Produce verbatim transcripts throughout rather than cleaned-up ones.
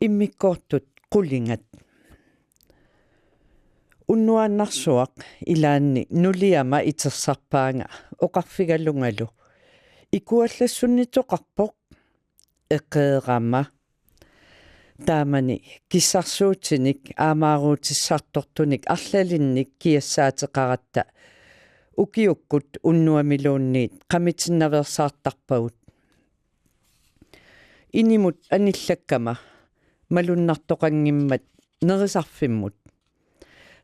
Immikkoortut qulingat. Unnuaannarsuaq ilaanni nuliama itersarpaanga oqarfigalungalu: Ikuallassunnitoqarpoq. Eqeerama. Taamani kissarsuutinik aamaaruutissartortunik arlalinnik kiassaateqaratta ukiukkut unnuamiluunniit qamitinnaveersaartarpagut. Inimut anillakkama malunnartoqanngimmat nerisarfimmut.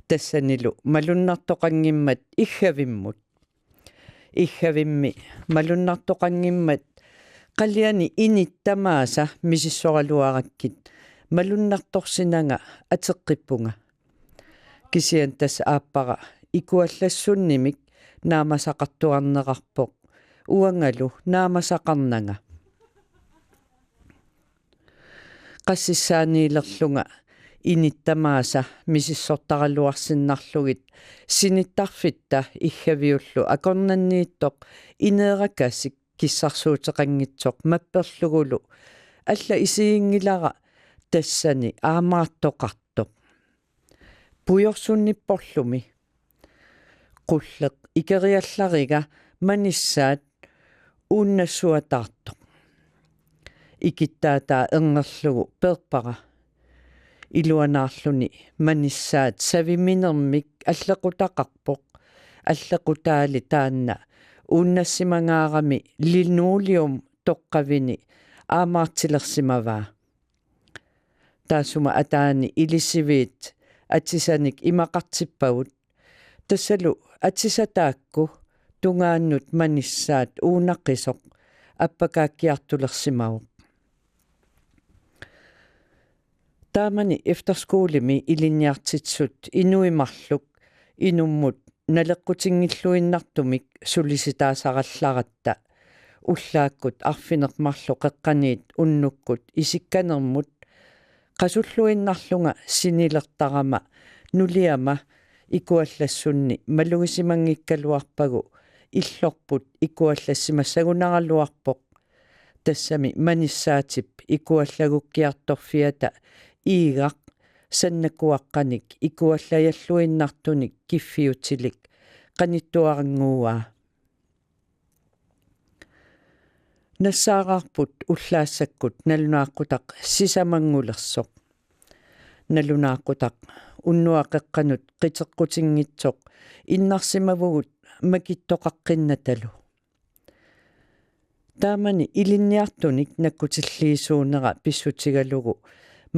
Tassanilu malunnartoqanngimmat iggavimmut. Iggavimmi malunnartoqanngimmat qaliani init tamaasa misissoraluarakkit malunnartorsinanga ateqqippunga. Kisianni tassa aappara ikuallassunnimik naamasaqartuarnerarpoq, uangalu naamasaqarnanga. Qassissaaniilerlunga init tamaasa misissortaraluarsinnarlugit sinittarfitta iggaviullu akornanniittoq ineerakasik kissarsuuteqanngitsoq mapperlugulu alla isiginngilara tassani aamaartoqartoq. Pujorsunnipporlumi. Qulleq ikeriallariga manissaat uunnassuataartoq. Ikittaataa erngerlugu peerpara. Iluanaarluni manissaat saviminermik allequtaqarpoq. Allequtaali taanna uunnassimangaarami linoleum toqqavini aamaartilersimavaa. Taassuma ataani ilisiviit atisanik imaqartippagut. Tassalu atisat taakku tungaannut manissaat uunaqisoq appakaakkiartulersimavoq. Taamani efterskolemi ilinniartitsisut inuit marluk inummut naleqqutinngilluinnartumik sulisitaasarallaratta ullaakkut arfineq-marluk qeqqaniit unnukkut isikkanermut qasulluinnarlunga sinilertarama nuliama ikuallassunni malugisimanngikkaluarpagu illorput ikuallassimassagunaraluarpoq. Tassami manissaatip ikuallagukkiartorfiata iigaq sannakuaqqanik ikuallajalluinnartunik kiffiutilik qanittuarannguaa. Nassaaraarput ullaassakkut nalunaaquttaq sisamanngulersoq. Nalunaaquttaq unnuap qeqqanut qiteqqutinngitsoq innarsimavugut makittoqaqqinnatalu. Taamani ilinniartunik nakkutilliisuunera pissutigalugu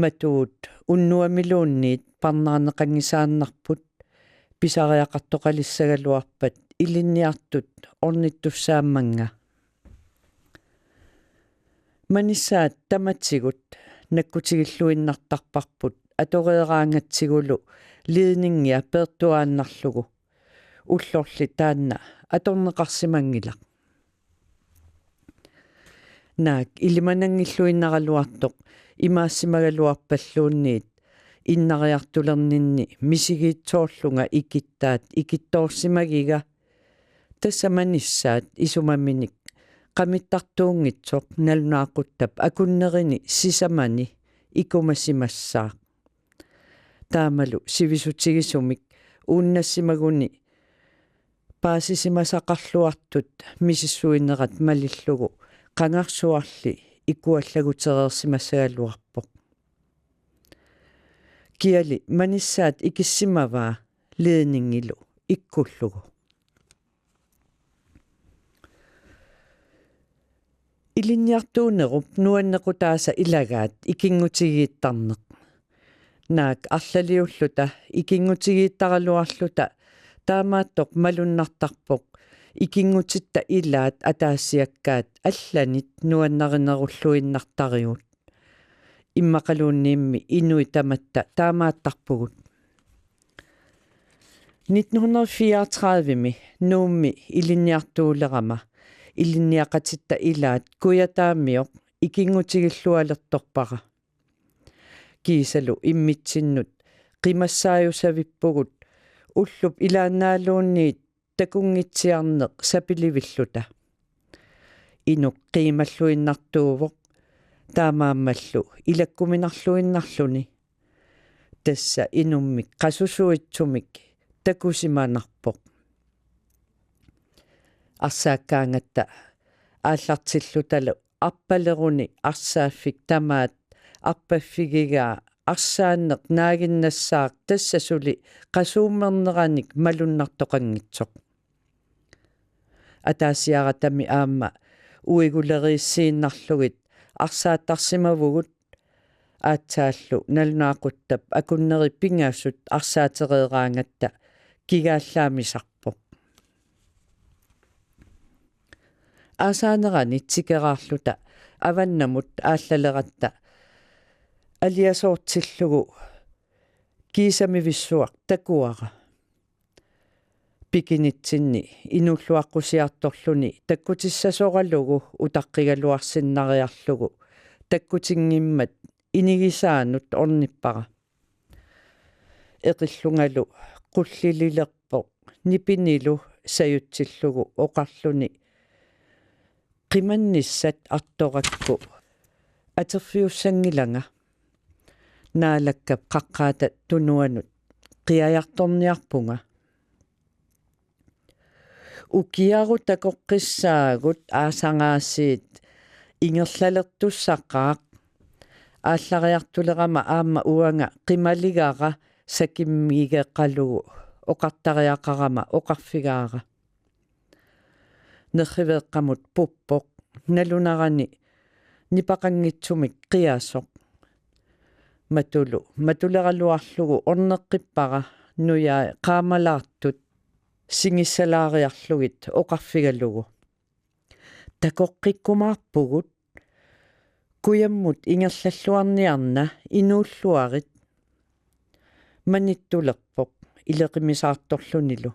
matuut unnuamiluunniit parnaarneqanngisaannarput pisariaqartoqalissagaluarpat ilinniartut ornittussaammannga. Manissaat tamatigut nakkutigilluinnartarparput atoreeraangatsigulu ledningia peertuaannarlugu. Ullorli taanna atorneqarsimanngilaq. Naak ilimananngilluinnaraluartoq imaassimagaluarpalluunniit innariartulerninni misigiitsoorlunga ikittaat ikittoorsimagiga. Tassa manissaat isumaminik qamittartuunngitsoq nalunaaquttap akunnerini sisamani ikumasimassaaq. Taamalu sivisutigisumik uunnassimaguni paasisimasaqarluartut misissuinerat malillugu qangarsuarli ikuallagutereersimassagaluarpoq. Kiali manissaat ikissimavaa ledningilu ikkullugu. Ilinniartuunerup nuannequtaasa ilagaat ikinngutigiittarneq. Naak arlaliulluta ikinngutigiittaraluarluta taamaattoq malunnartarpoq ikinngutitta ilaat ataasiakkaat allanit nuannarinerulluinnartarigut. Immaqaluunniimmi inuit tamatta taamaattarpugut. Nitten hundrede fireogtredive-mi Nuummi ilinniartuulerama ilinniaqatitta ilaat Kujataamioq ikinngutigillualertorpara. Kiisalu immitsinnut qimassaajusavippugut ullup ilaannaaluunniit takunngitsiarneq sapilivilluta. Inuk qiimalluinnartuuvoq, Taamaammallu ilakkuminarluinnarluni tassa inummik qasusuitsumik takusimanarpoq. Arsaakkaangatta aallartillutalu arpaleruni arsaaffik tamaat arpaffigigaa arsaanneq naaginnassaaq tassa suli qasuummerneranik malunnartoqanngitsoq. Ataasiaratami aamma uiguleriissiinnarlugit arsaattarsimavugut, aatsaallu nalunaaquttap akunneri pingasut arsaatereeraangatta kigaallaamisarpoq. Aasaanerani tikeraarluta avannamut aallaleratta aliasoortillugu kiisamivissuaq takuara. Pikinitsinni inuulluaqqusiartorluni takkutissasoralugu utaqqigaluarsinnariarlugu takkutinngimmat inigisaanut ornippara. Eqillungalu qullililerpoq nipinilu sajutsillugu oqarluni: "Qimannissat artorakku aterfiussanngilanga. Naalakkap qaqqaata tunuanut qiajartorniarpunga. Ukiarut takoqqissaagut aasangaasiit ingerlalertussaqaaq. Aallariartulerama aamma uanga qimaligara sakimmigeqalugu oqartariaqarama oqarfigaara." Nerriveeqqamut puppoq, nalunarani nipaqanngitsumik qiasoq. Matulu matuleraluarlugu orneqqippara nujai qaamalaartut singissalaariarlugit oqarfigalugu: "Takoqqikkumaarpugut. Kujammut ingerlalluarniarna inuulluarit." Manittulerpoq ileqimisaartorlunilu.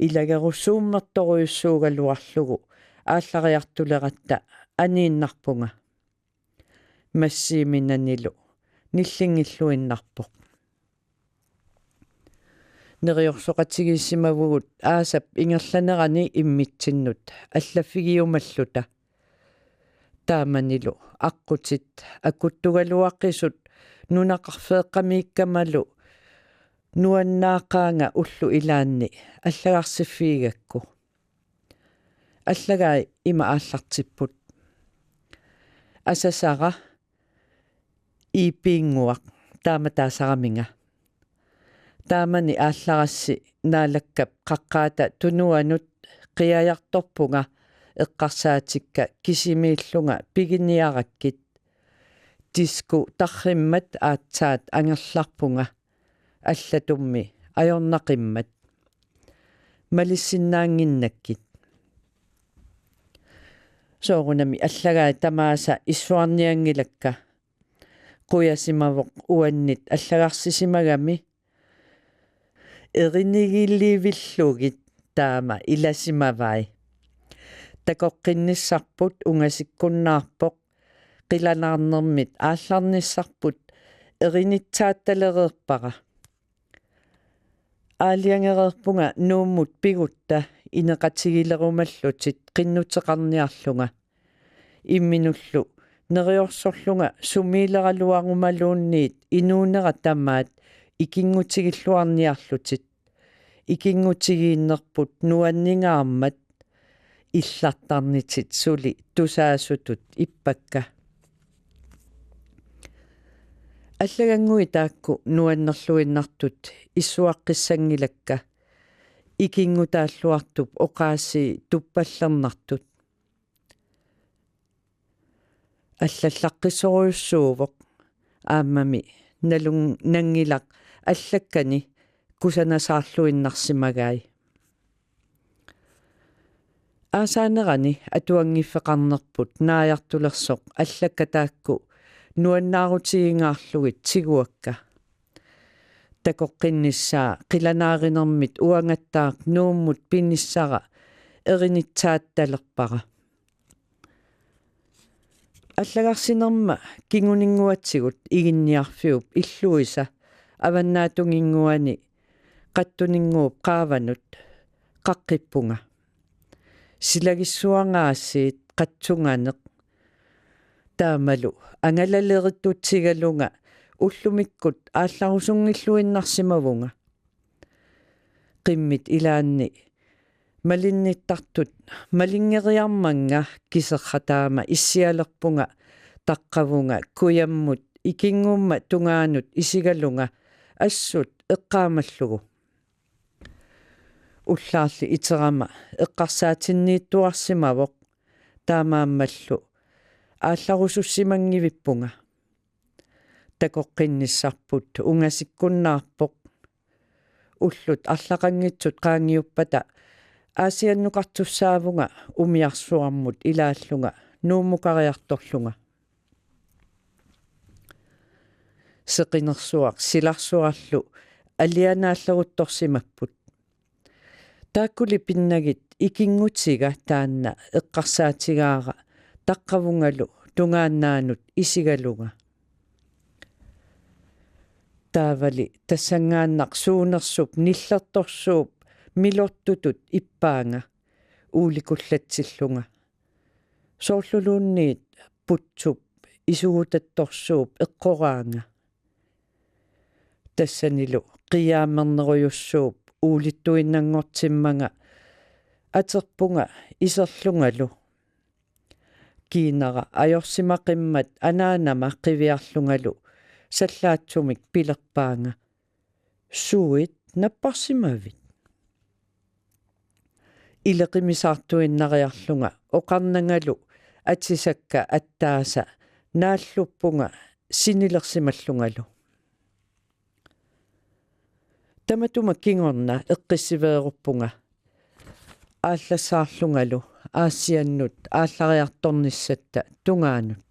Ilagerussuummertorujussuugaluarlugu aallariartuleratta aniinnarpunga. Massiiminanilu nillinngilluinnarpoq. Neriorsoqatigiissimavugut aasap ingerlanerani immitsinnut allaffigiumalluta. Taamanilu aqqutit akuttugaluaqisut nunaqarfeeqqamiikkamalu nuannaaqaanga ullut ilaanni allagarsiffiigakku. Allagai ima aallartipput: "Asasara iipiinnguaq, taama taasaraminga. Taamani aallarassi Naalakkap qaqqaata tunuanut qiajartorpunga eqqarsaatikka kisimiillunga piginiarakkit. Tisku tarrimmat aatsaat angerlarpunga, allatummi ajornaqimmat. Malissinnaannginnakkit." Soorunami allagai tamaasa issuarnianngilakka. Qujasimavoq uannit allagarsisimagami. Erinigilivillugit taama ilasimavai. Takoqqinnissarput ungasikkunnaarpoq, qilanaarnermit aallarnissarput erinitsaattalereerpara. Aalajangereerpunga Nuummut pigutta ineqatigilerumallutit qinnuteqarniarlunga. Imminullu neriorsorlunga sumiileraluarumaluunniit inuunera tamaat ikinngutigilluarniarlutit. Ikinngutigiinnerput nuanningaarmat illartarnitit suli tusaasutut ippakka. Allagannguit taakku nuannerluinnartut issuaqqissanngilakka, ikinngutaalluartup oqaasii tuppallernartut. Allallaqqissorujussuuvoq, aammami nalunnanngilaq allakkani kusanasaarluinnarsimagai. Aasaanerani atuanngiffeqarnerput naajartulersoq allakkat taakku nuannaarutigingaarlugit tiguakka. Takoqqinnissaa qilanaarinermit uangattaaq Nuummut pinissara erinitsaattalerpara. Allagarsinerma kinguninnguatigut Iginniarfiup illuisa avannaatunginnguani qattuninnguup qaavanut qaqqippunga. Silagissuangaasiit qatsunganeq Taamalu angalalerittutsigalunga ullumikkut aallarusunngilluinnarsimavunga. Qimmit ilaanni malinnittartut malinngeriarmannga kiserra taama issialerpunga taqqavunga kujammut ikinngumma tungaanut isigalunga assut eqqaamallugu. Ullaarli iterama eqqarsaatinniittuarsimavoq, taamaammallu aallarusussimanngivippanga. Takoqqinnissarput ungasikkunnaarpoq. Ullut arlaqanngitsut qaangiuppata Aasiannukartussaavunga umiarsuarmut ilaallunga Nuummukariartorlunga. Seqinersuaq silarsuarlu alianaalleruttorsimapput. Taakkuli pinnagit ikinngutiga taanna eqqarsaatigaara taqqavungalu tungaannaanut isigalunga. Taavali tassanngaannaq suunersup nillertorsuup milortutut ippaanga uulikullatsillunga. Soorluluunniit putsup isugutattorsuup eqqoraanga. Tassanilu qiiaammernerujussuup uulittuinnanngortimmanga aterpunga iserlungalu. Kiinara ajorsimaqimmat anaanama qiviarlungalu sallaatsumik pilerpaanga: "Suit napparsimavit?" Ileqimisaartuinnariarlunga oqarnangalu atisakka attaasa naalluppunga sinilersimallungalu. Tamatuma kingorna eqqissiveeruppunga aallassaarlungalu Aasiannut aallariartornissatta tungaanut.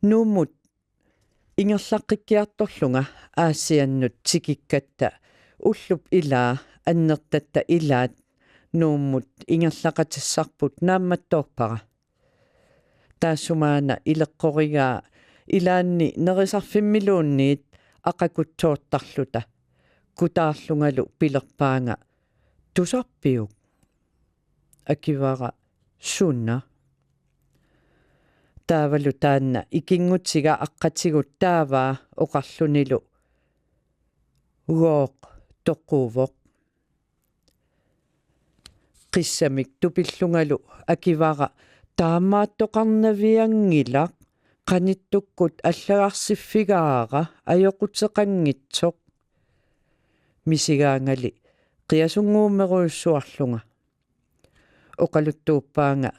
Nuummut ingerlaqqikkiartorlunga Aasiannut tikikkatta ullup ilaa annertatta ilaat Nuummut ingerlaqatissarput naammattoorpara. Taassumaana ileqqorigaa ilaanni nerisarfimmiluunniit aqakutsoortarluta kutaarlungalu pilerpaanga: "Tusarpiuk?" Akivara: "Suna?" Taavalu taanna ikinngutiga aqqatigut taavaa oqarlunilu: "Gooq, toquvoq." Qissamik tupillungalu akivara: "Taamaattoqarnavianngilaq, qanittukkut allagarsiffigaara ajoquteqanngitsoq." Misigaangali qiasunnguummerujussuarlunga. Oqaluttuuppaanga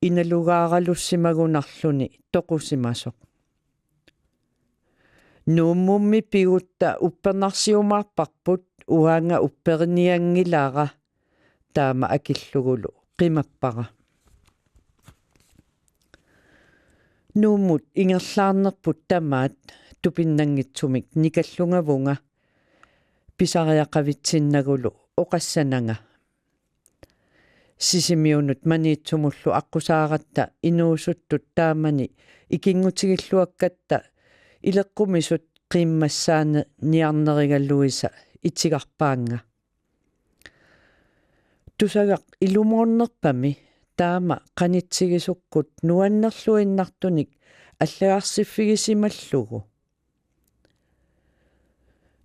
inalugaaralussimagunarluni toqusimasoq. "Nuummummi pigutta uppernarsiumaarparput, uanga upperinianngilara," taama akillugulu qimappara. Nuummut ingerlaarnerput tamaat tupinnanngitsumik nikallungavunga pisariaqavitsinnagulu oqassananga. Sisimiunut Maniitsumullu aqqusaaratta inuusuttut taamani ikinngutigilluakkatta ileqqumisut qiimmassaaniarnerigaluisa itigarpaannga. Tusagaq ilumoornerpami taama qanitsigisukkut nuannerluinnartunik allagarsiffigisimalluni.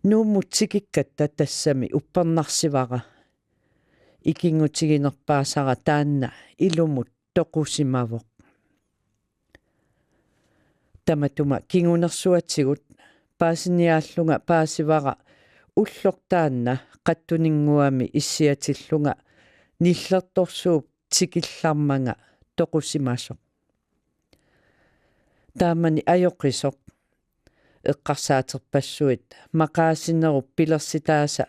Nuummut tikikkatta tassami uppernarsivara. Ikinngutiginerpaasara taanna ilumut toqusimavoq. Tamatuma kingunersuatigut paasiniaallunga paasivara ulloq taanna qattuninnguami issiatillunga nillertorsuup tikillarmanga toqusimasoq. Taamani ajoqisoq eqqarsaaterpassuit maqaasinerup pilersitaasa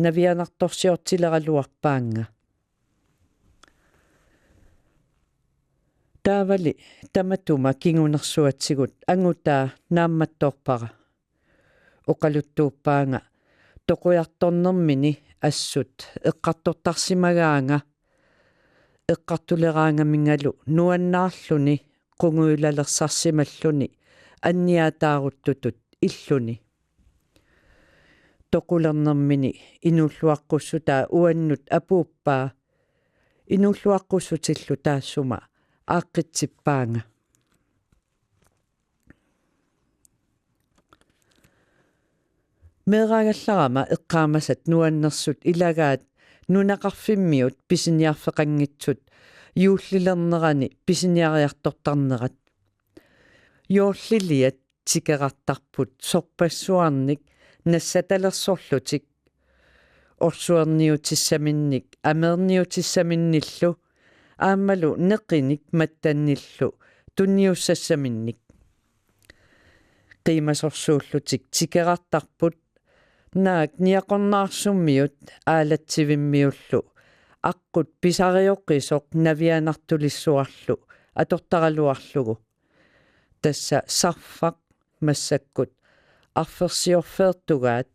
navianartorsiortileraluarpaannga. Taavali tamatuma kingunersuatigut angutaa naammattoorpara. Oqaluttuuppaanga toqujartornermini assut eqqartortarsimagaanga, eqqartuleraangamingalu nuannaarluni qungujulalersarsimalluni anniaataaruttutut illuni. Toqulernermini inuulluaqqussutaa uannut apuuppaa, inuulluaqqussutillu taassuma aaqqitsippaanga. Meeraagallarama eqqaamasat nuannersut ilagaat nunaqarfimmiut pisiniarfeqanngitsut juullilernerani pisiniariartortarnerat. Juulliliat tikerartarput sorpassuarnik nassatalersorlutik, orsuerniutissaminnik ameerniutissaminnillu aammalu neqinik mattannillu tunniussassaminnik. Qiimasorsuullutik tikerartarput naak Niaqornaarsummiut Aalatsivimmiullu aqqut pisarioqisoq navianartulissuarlu atortaraluarlugu. Tassa sarfaq massakkut arfersiorfeertugaat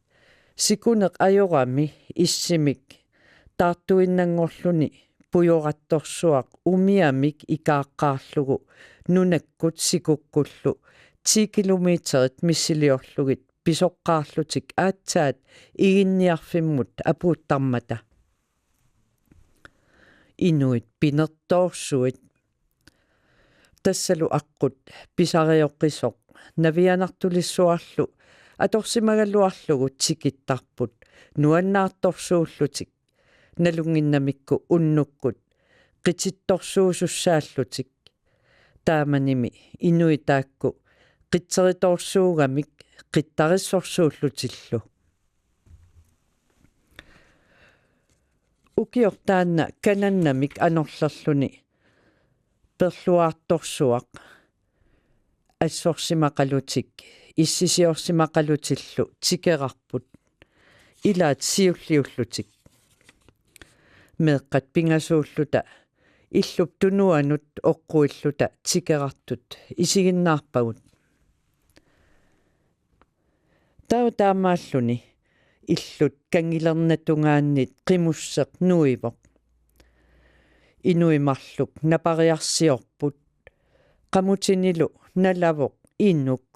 sikuneq ajorami issimik taartuinnanngorluni pujorattorsuaq umiamik ikaaqqaarlugu nunakkut sikukkullu ti kilometerit missiliorlugit pisoqqaarlutik aatsaat iginniarfimmut apuuttarmata. Inuit pinertoorsuit. Tassalu aqqut pisarioqisoq navianartulissuarlu atorsimagaluarlugu tikittarput nuannaartorsuullutik, nalunnginnamikku unnukkut qitittorsuusussaallutik. Taamanimi inuit taakku qitseritoorsuugamik qittarissorsuullutillu. Ukioq taanna kanannamik anorlerluni perluaartorsuaq assorsimaqalutik issisiorsimaqalutillu tikerarput, ilaat siulliullutik. Meeqqat pingasuulluta illup tunuanut oqquilluta tikerartut isiginnaarpagut. Taava taamaalluni illut kangilernatungaannit qimusseq nuivoq. Inuit marluk napariarsiorput, qamutinilu nalavoq inuk.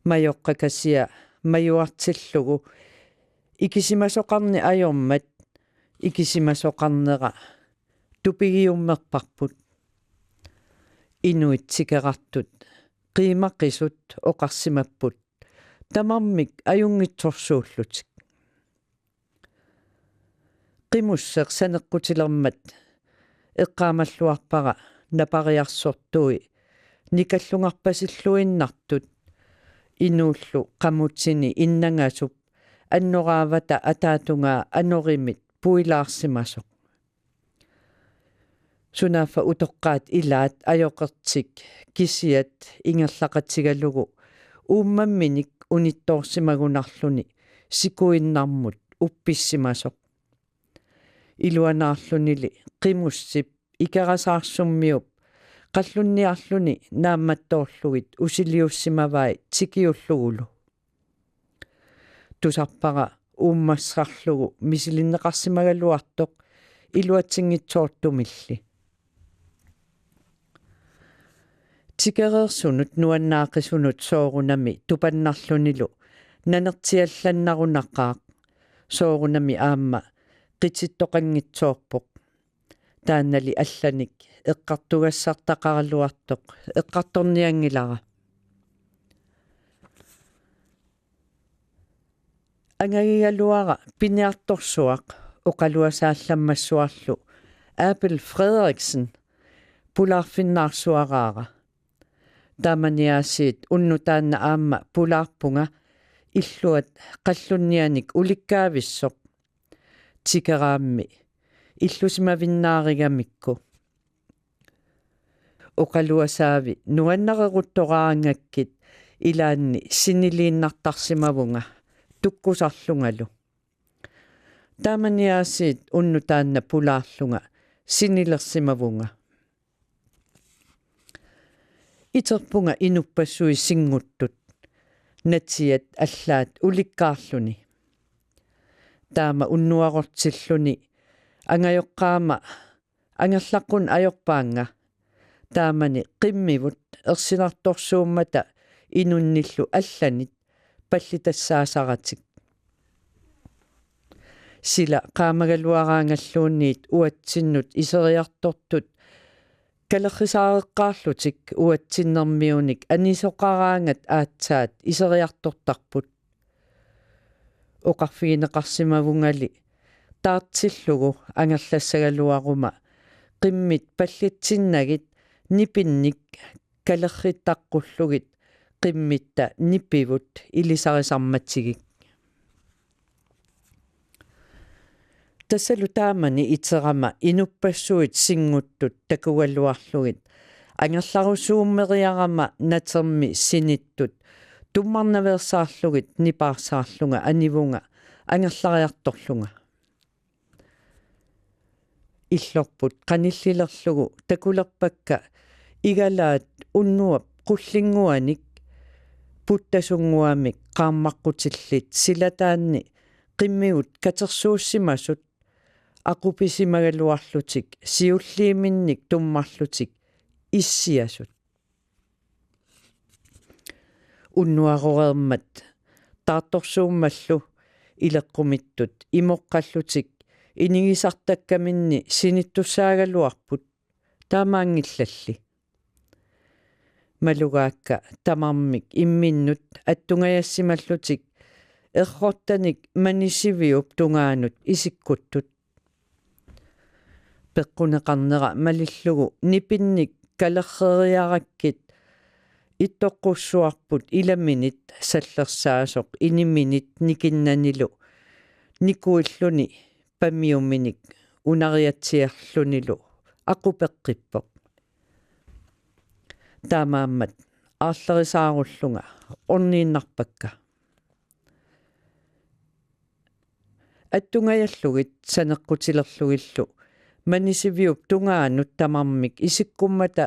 Majoqqakasia majuartillugu ikisimasoqarneq ajormat ikisimasoqarnera tupigiummerparput. Inuit tikerartut qiimaqisut oqarsimapput tamarmik ajunngitsorsuullutik. Qimusseq saneqqutilermat eqqaamalluarpara napariarsortui nikallungarpasilluinnartut, inuullu qamutini innangasup annoraavata ataatungaa anorimit puilaarsimasoq. Sunaaffa utoqqaat ilaat ajoqertik kisiat ingerlaqatigalugu uummamminik unittoorsimagunarluni sikuinnarmut uppissimasoq. Iluanaarlunili qimussip Ikerasaarsummiup qallunniarluni naammattoorlugit usiliussimavai tikiullugulu. Tusarpara uummassarlugu misilinneqarsimagaluartoq iluatsinngitsoortumilli. Tikereersunut nuannaaqisunut soorunami tupannarlunilu nanertiallannarunaqaaq, soorunami aamma qitittoqanngitsoorpoq. Taannali allanik eqqartugassartaqaraluartoq eqqartornianngilara. Angagigaluara piniartorsuaq oqaluasaallammassuarlu Abel Frederiksen pulaarfinnaarsuaraara. Taamaniaasiit unnuk taanna aamma pulaarpunga illuat qallunnianik ulikkaavissoq. Tikeraammi illusimavinnaarigamikku. Oqaluasaavi nuannareeruttoraangakkit ilaanni siniliinnartarsimavunga tukkusarlungalu. Taamaniaasiit unnuk taanna pulaarlunga sinilersimavunga. Iterpunga inuppassuit singuttut, natiat allaat ulikkaarluni. Taama unnuarortilluni angajoqqaama angerlaqqunneq ajorpaannga. Taamani qimmivut ersinartorsuummata inunnillu allanit pallitassaasaratik. Sila qaamagaluaraangalluunniit uatsinnut iseriartortut kalerrisaareqqaarlutik uatsinnermiunik anisoqaraangat aatsaat iseriartortarput. Oqarfigineqarsimavungali taartillugu angerlassagaluaruma qimmit pallitsinnagit nipinnik kalerrittaqqullugit qimmitta nipivut ilisarisarmatigik. Tassalu taamani iterama inuppassuit singuttut takugaluarlugit angerlarusuummeriarama natermi sinittut tummarnaveersaarlugit nipaarsaarlunga anivunga angerlariartorlunga. Illorput qanillilerlugu takulerpakka igalaat unnuap qullinnguanik puttasunnguamik qaammaqqutillit silataanni qimmivut katersuussimasut aqupisimagaluarlutik siulliiminnik tummarlutik issiasut. Unnuaroreermat taartorsuummallu ileqqumittut imoqqallutik inigisartakkaminni sinittussaagaluarput taamaanngillalli. Malugaakka tamarmik imminnut attungajassimallutik errortanik Manisiviup tungaanut isikkuttut. Peqquneqarnera malillugu nipinnik kalerreriarakkit ittoqqussuarput ilaminit sallersaasoq iniminit nikinnanilu nikuilluni pamiuminik unariatsiarlunilu aqupeqqippoq. Taamaammat aarlerisaarullunga orniinnarpakka. Attungajallugit saneqqutilerlugillu Manisiviup tungaanut tamarmik isikkummata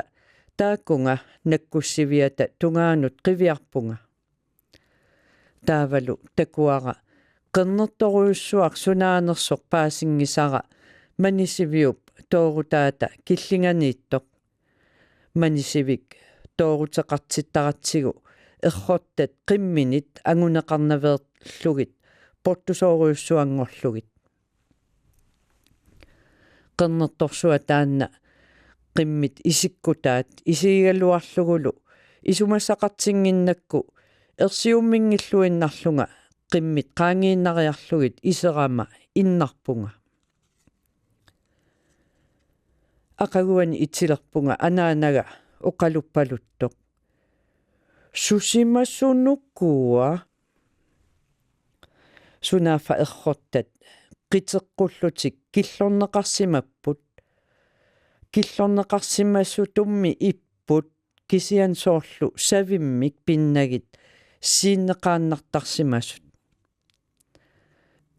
taakunga nakkussiviata tungaanut qiviarpunga. Taavalu takuara qernertorujussuaq sunaanersoq paasinngisara Manisiviup toorutaata killinganiittoq. Manisivik tooruteqartittaratsigu errortat qimminit anguneqarnaveerlugit portusoorujussuanngorlugit. Qernertorsuaq taanna qimmit isikkutaat isigigaluarlugulu isumassaqartinnginnakku ersiumminngilluinnarlunga qimmit qaangiinnariarlugit iserama innarpunga. Aqaguani itilerpunga anaanaga oqaluppaluttoq: "Susimasunukua?" Sunaaffa errortat qiteqqullutik killorneqarsimapput. Killorneqarsimasutummi ipput kisianni soorlu savimmik pinnagit siinneqaannartarsimasut.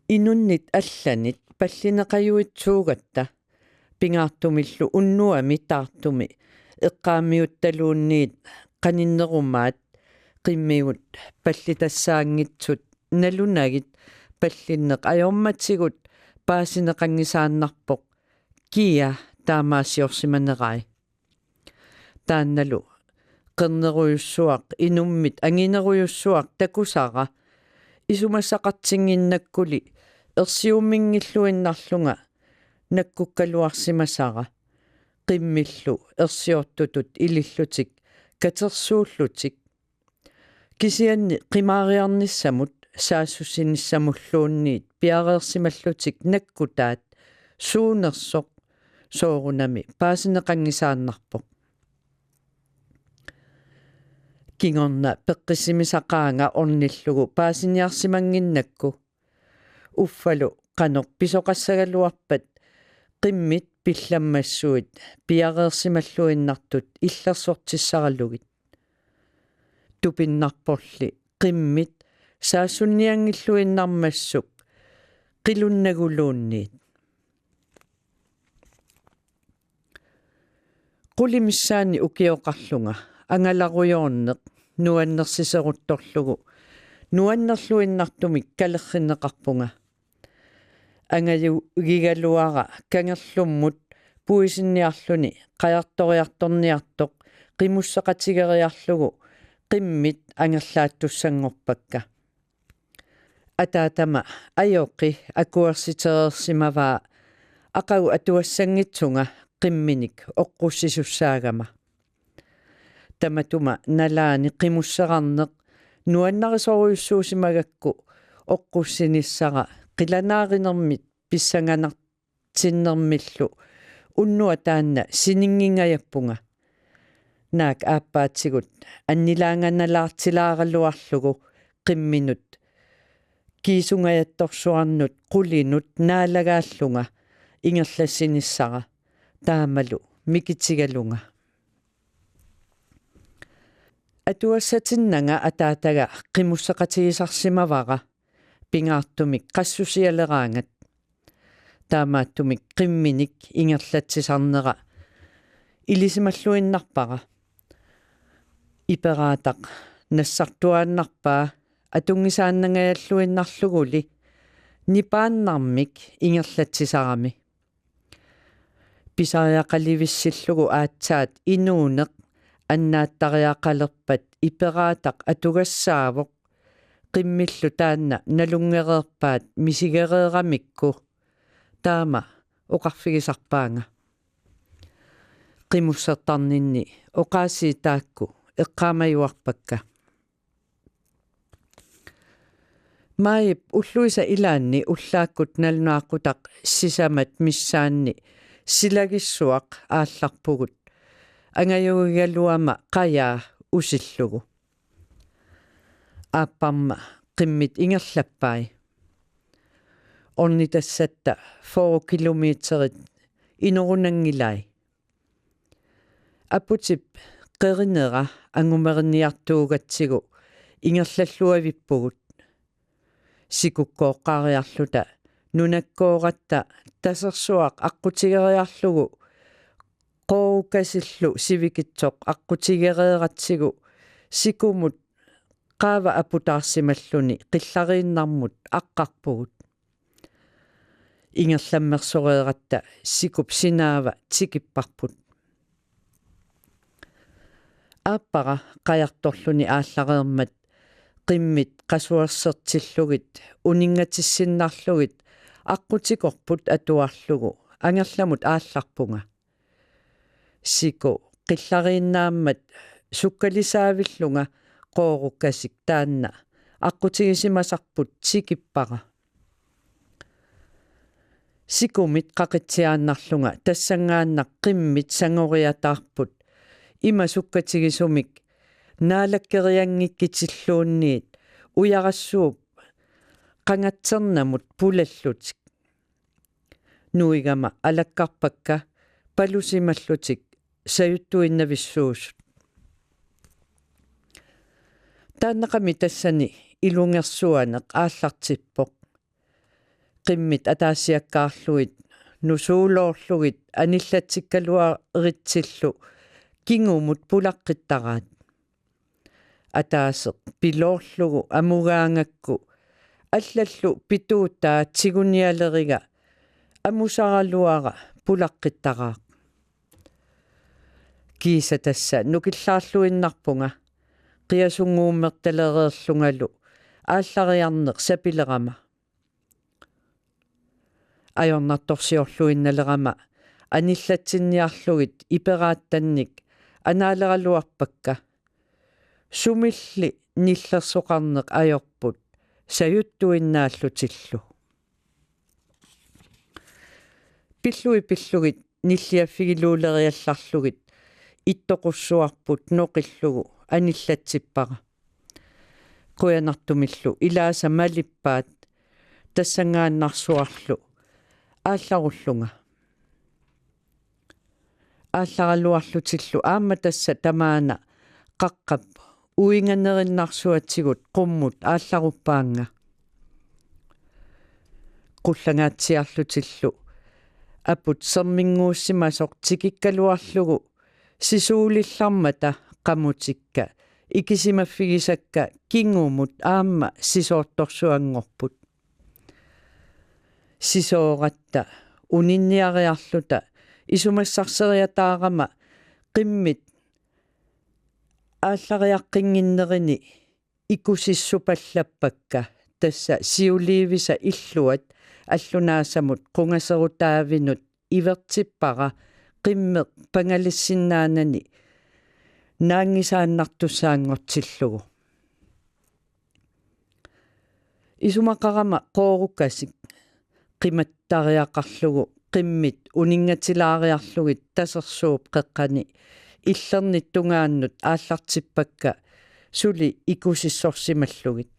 Inunnit allanit pallineqajuitsuugatta pingaartumillu unnuami taartumi eqqaamiuttaluunniit qaninnerumaat qimmivut pallitassaanngitsut nalunagit pallinneq ajormatigut paasineqanngisaannarpoq kia taamaasiorsimanerai. Taannalu qernerujussuaq inummit anginerujussuaq takusara isumassaqartinnginnakkuli ersiumminngilluinnarlunga nakkukkaluarsimasara qimmillu ersiortutut ilillutik katersuullutik. Kisianni qimaariarnissamut saassussinissamulluunniit piareersimallutik nakkutaat suunersoq soorunami paasineqanngisaannarpoq. Kingorna peqqissimisaqaanga ornillugu paasiniarsimannginnakku uffalu qanoq pisoqassagaluarpat qimmit pillammassuit piareersimalluinnartut illersortissaralugit. Tupinnarporli qimmit saassunnianngilluinnarmassuk qilunnaguluunniit. Qulit missaanni ukioqarlunga angalarujoorneq nuannersiseruttorlugu nuannerluinnartumik kalerrinneqarpunga. Angajugigaluara kangerlummut puisinniarluni qajartoriartorniartoq qimusseqatigeriarlugu qimmit angerlaattussanngorpakka. Ataatama ajoqi akuersitereersimavaa aqagu atuassanngitsunga qimminik oqqussisussaagama. Tamatuma nalaani qimusserarneq nuannarisorujussuusimagakku oqqussinissara qilanaarinermit pissanganartinnermillu unnuaq taanna sininnginngajappunga. Naak aappaatigut annilaanganalaartilaaraluarlugu qimminut kiisungajattorsuarnut qulinut naalagaallunga ingerlassinissara taamalu mikitigalunga. Atuassatinnanga ataataga qimusseqatigisarsimavara pingaartumik qassusialeraangat. Taamaattumik qimminik ingerlatsisarnera ilisimalluinnarpara. Iperaataq nassartuaannarpaa atunngisaannangajalluinnarluguli nipaannarmik ingerlatsisarami. Pisariaqalivissillugu aatsaat inuuneq annaattariaqalerpat iperaataq atugassaavoq qimmillu taanna nalunngereerpaat misigereeramikku, taama oqarfigisarpaanga. Qimussertarninni oqaasii taakku eqqaamajuarpakka. Maajip ulluisa ilaanni ullaakkut nalunaaqutaq sisamat missaanni silagissuaq aallarpugut angajugigaluama qajaa usillugu. Aapparma qimmit ingerlappai. Ornitassatta fyrre kilometerit inorunanngilai. Aputip qerinera angumerinniartuugatsigu ingerlalluavippugut. Sikukkooqqaariarluta nunakkooratta tasersuaq aqqutigeriarlugu Qoorukasillu sivikitsoq aqqutigereeratsigu sikumut qaava aputaarsimalluni qillariinnarmut aqqarpugut. Ingerlammersoreeratta sikup sinaava tikipparput. Aappara qajartorluni aallareermat qimmit qasuersertillugit uninngatissinnaarlugit aqqutikorput atuarlugu angerlamut aallarpunga. Siku qillariinnaammat sukkalisaavillunga qoorukasik taanna aqqutigisimasarput tikippara. Sikumit qaqitsiaannarlunga tassanngaannaq qimmit sangoriataarput ima sukkatigisumik naalakkerianngikkitilluunniit ujarassuup qangatsernamut pulallutik. Nuigama alakkarpakka palusimallutik sajuttuinnavissuusut. Taannaqami tassani ilungersuaneq aallartippoq. Qimmit ataasiakkaarlugit nusuuloorlugit anillatsikkaluaritsillu kingumut pulaqqittaraat. Ataaseq piloorlugu amugaangakku allallu pituutaa tigunialeriga amusaraluara pulaqqittaraq. Kiisa tassa nukillaarluinnarpunga qiasunnguummertalereerlungalu aallariarneq sapilerama. Ajornartorsiorluinnalerama anillatsinniarlugit iperaattannik anaaleraluarpakka. Sumilli nillersoqarneq ajorput sajuttuinnaallutillu. Pillugit pillugit nilliaffigiluuleriallarlugit ittoqussuarput noqillugu anillatsippara. Qujanartumillu ilaasa malippaat tassanngaannarsuarlu aallarullunga. Aallaraluarlutillu aamma tassa tamaana qaqqap uinganerinnarsuatigut qummut aallaruppaannga. Qullanngaatsiarlutillu aput serminnguussimasoq tikikkaluarlugu sisuulillarmata qamutikka ikisimaffigisakka kingumut aamma sisoortorsuanngorput. Sisooratta uninniariarluta isumassarseriataarama qimmit aallariaqqinnginnerini ikusissupallappakka Tassa siuliivisa illuat allunaasamut qungaserutaavinut ivertippara qimmeq pangalissinnaanani naanngisaannartussaanngortillugu. Isumaqarama qoorukasik qimattariaqarlugu qimmit uninngatilaariarlugit Tasersuup qeqqani illernit tungaannut aallartippakka suli ikusissorsimallugit.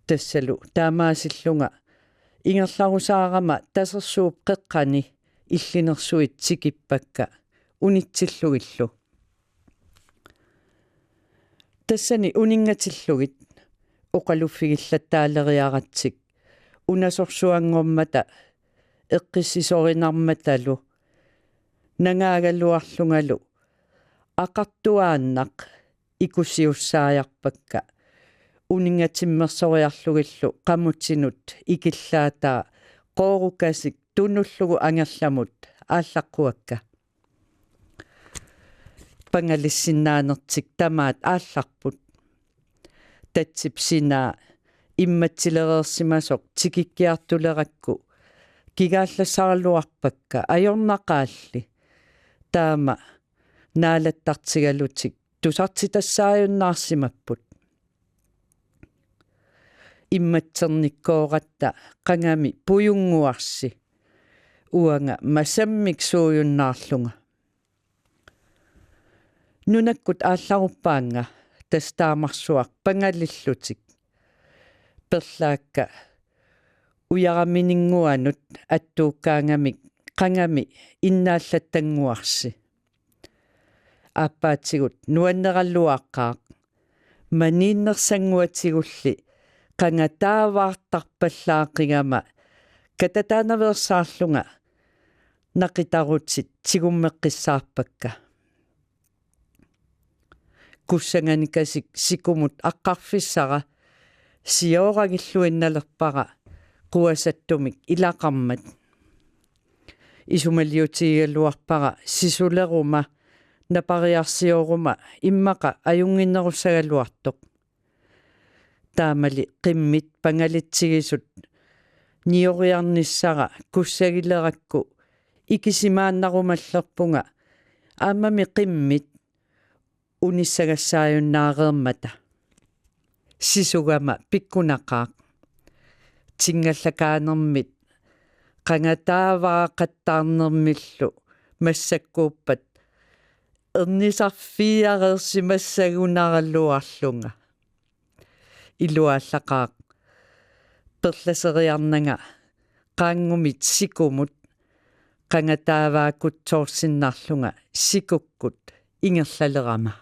Tassalu taamaasillunga ingerlarusaarama Tasersuup qeqqani illinersuit tikippakka unitsillugillu. Tassani uninngatillugit oqaluffigillattaaleriaratsik unasorsuanngormata eqqissisorinarmatalu nangaagaluarlungalu aqartuaannaq ikusiussaajarpakka uninngatimmersoriarlugillu qamutinut ikillaataa qoorukasik tunullugu angerlamut aallaqquakka. Pangalissinnaanertik tamaat aallarput. Tatsip sinaa immatsilereersimasoq tikikkiartulerakku kigaallassaraluarpakka ajornaqaalli. Taama naalattartigalutik tusartitassaajunnaarsimapput. Immatsernikkooratta qangami pujunnguarsi. Uanga masammik suujunnaarlunga. Nunakkut aallaruppaannga tassa taamarsuaq pangalillutik. Perlaakka ujaramininnguanut attuukkaangamik qangami innaallattannguarsi. Aappaatigut nuanneraluaqaaq. Maniinnersannguatigulli qangataavaartarpallaaqigama katataanaveersaarlunga naqitarutit tigummeqqissaarpakka. Kussanganikasik sikumut aqqarfissara siooragilluinnalerpara quasattumik ilaqarmat. Isumaliutigigaluarpara sisuleruma napariarsioruma immaqa ajunnginnerussagaluartoq. Taamali qimmit pangalitsigisut nioriarnissara kussagilerakku ikisimaannarumallerpunga aammami qimmit unissagassaajunnaareermata. Sisugama pikkunaqaaq. Tingallakaanermit qangataavaaqattaarnermillu massakkuuppat ernisarfiareersimassagunaraluarlunga. Iluaallaqaaq. Perlaseriarnanga qaanngumit sikumut qangataavaakutsoorsinnarlunga sikukkut ingerlalerama.